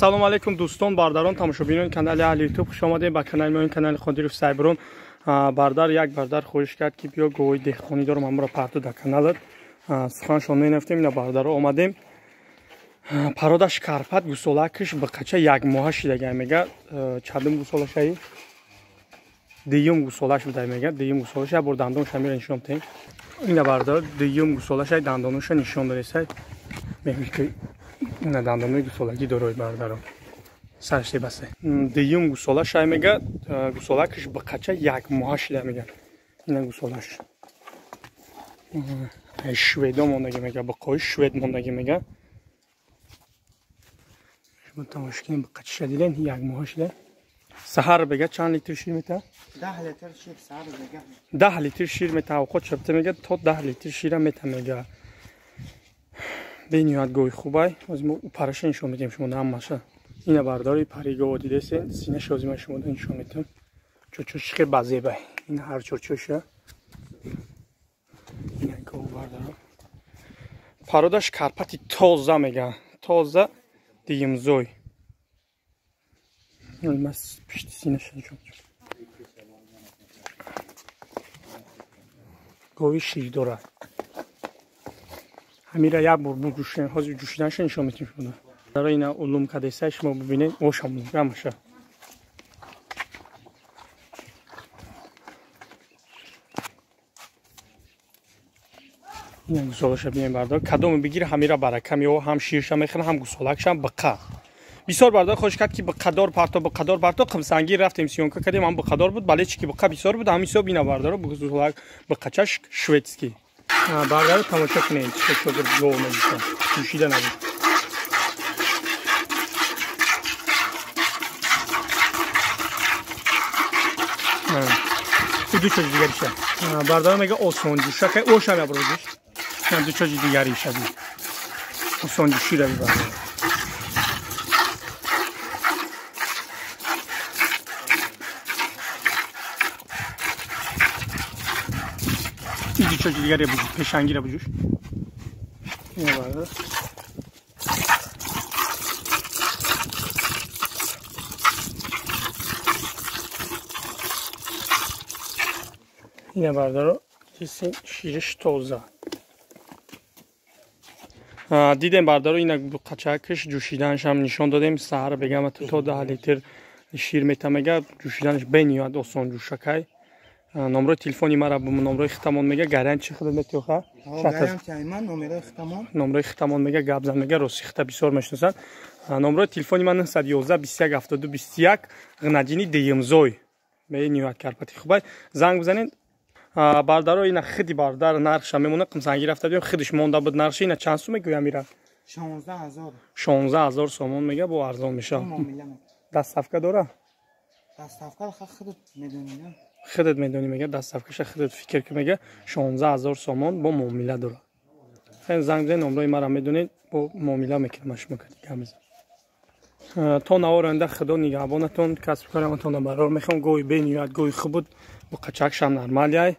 Салом алейкум дӯстон, бардарон, тамошобинони канали Аҳли Ютуб, хуш омадед ба канали мо, канали Қодиров Сайброн. Бардар як бардар хоҳиш кард ки биё гоҳи деҳқонӣ дорам, ҳамро парту дар каналат. Суханшон менафтем, ина бардаро омадем. Пародаш Карпат гусолакаш бақача як моҳа шидагай мега. Чандум гусолашаи? Дуюм гусолаш будай мега. Дуюм гусолаш як бор дандонша мера нишон медиҳем. Ина бардар дуюм гусолашай дандоноша нишон додесай. Мегӯй ки ина дандонои гусолагӣ дорои бардаро. Сарште басе. Дуюм гусолашай мега, гусолакаш бақача як моҳа шида мега. Ина гусолаш. Шведо мондагӣ мега, бақои швед мондагӣ мега. Шумо тамошо кунед, бақачаша диден, як моҳа шида. Саҳар бега чанд литр шир мета? 10 литр шир саҳар бега. 10 литр шир мета, авқот шабта мега, то 10 литр шира мета мега. Бениҳоят гоҳи хубай. Ҳозир мо параша нишон медиҳем шумо ҳамаша. Ина бардори пари гоҳо дидесен, синаша ҳозир ман шумо нишон медиҳам. Чочош хел базебай. Ина ҳар чочоша. Ина гоҳ бардоро. Пародаш Карпати тоза мега. Тоза дигимзой. Мас пишти синаша нишон медиҳам. Гоҳи шир дорад. Ҳамира як бор буҷӯшем, ҳозир ҷӯшиданша нишон медиҳем шумо. Барои ина улум кадесай шумо бибинед, ошам ҳамаша. Ина гусолаша бинем бардор. Кадоме бигир ҳамира барака мео, ҳам ширша мехӯрад, ҳам гусолакша, ҳам биқа. Бисёр бардор хош кард ки биқадор парто, биқадор парто, қимсангир рафтем съёмка кардем, ҳам биқадор буд, бале чи ки биқа бисёр буд, ҳам ҳисоб ина бардоро гусолак биқачаш шведский. Бардаро тамошо кунед, чӣ чодир гов мебошад. Ҷӯшида набуд. Ду чоҷи дигариша. Бардаро мега осон ҷӯша, кай ошам ябро ҷӯш. Ду чоҷи дигариша. Осон ҷӯшира бибард. Ду чоҷи дигаре буҷӯш, пешангира буҷӯш. Ина бардар. Ина бардаро, дисин шириш тоза. Дидем бардаро, ина қачакаш ҷӯшиданашам нишон додем. Саҳар бегам то 10 литр шир метамега, ҷӯшиданаш бениҳоят осон ҷӯшакай. Номрои телефони мара номрои хитамон мега, гарант чи худат метиёха? Номрои хитамон мега, гап зан мега, рости хита бисёр мешиносанд. Номрои телефони ман 911 21 72 21, Ғнадини Деюмзой. Бениҳоят Карпати хубай. Занг бизанед. Бардаро ина хиди бардар нархша мемона, қимсангир рафта будем, хидиш монда буд нархша. Ина чанд сум мегӯям ира? 16000. 16000 сомон мега, бо арзон мешавад. Доставка дора? Доставка худат медонӣ. Худат медонӣ мега, доставкаша худат фикр ки мега, 16000 сомон бо муомила дора. Хеле занг бизанед, номрои мара медонед, бо муомила мекунам шумо кати гап мезанам. То навор оянда худо нигаҳбонатон, касбу кораматон барор мехоҳам. Гоҳи бениҳоят гоҳи хуб буд, бо қачакшам нормалияй.